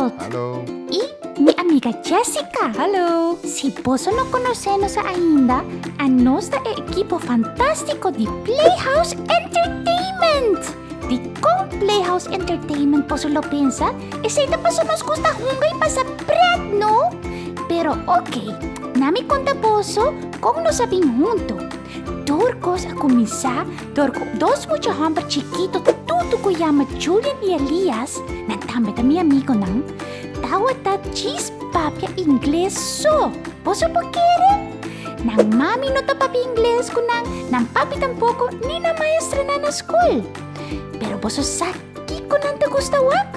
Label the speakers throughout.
Speaker 1: Marald.
Speaker 2: Hallo.
Speaker 1: I mi amiga Jessica.
Speaker 3: Hallo.
Speaker 1: Si boso no konosé nos ainda, anos ta e ekipo fantástiko di Playhouse Entertainment! Dikon Playhouse Entertainment boso lo pensa? Esei ta paso nos gusta hunga i pasa pret, no? Pero oké, na mi konta boso kon nos a bin huntu. Tur kos a kuminsá dor ku dos mucha hòmber chikitu tutu ku yama Julian i Elias, nan tambe ta mi amigonan, tawata djis papia ingles so. Boso por kere? Nan mami no ta papia ingles ku nan, nan papi tampoko, ni nan maestranan na skol. Pero boso sa kiko nan ta gusta wak?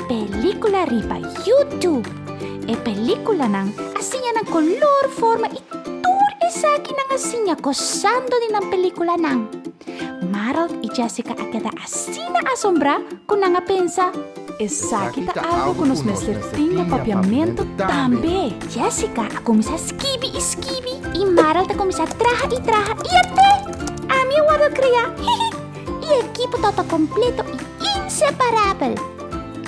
Speaker 1: Pelíkula riba YouTube. E pelíkulanan a siña nan kolor, forma i tur esaki nan a siña gosando di nan pelíkulanan. Marald i Jessica a keda asina asombrá ku nan a pensa.
Speaker 3: Esaki ta algu ku nos mester tin na papiamentu tambe.
Speaker 1: Jessica a kuminsá skibi i skibi i Marald a kuminsá traha i traha i at'é! Ami a wòrdu kreá! Hihi! E ekipo tabata kompleto i inseparabel.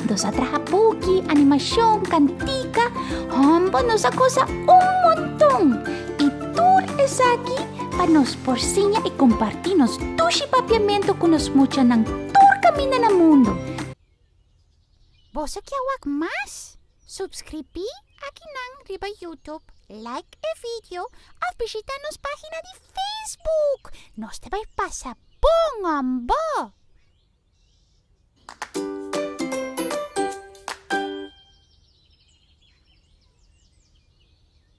Speaker 1: Nos a traha buki, animashon, kantika, hòmber nos a gosa un monton! I tur esaki pa nos por siña i kompartí nos dushi papiamentu ku nos muchanan tur kaminda na mundu. Boso ke wak mas? Subskribí akinan riba YouTube, like e video òf bishitá nos página di Facebook. Nos ta bai pasa bon, hòmber!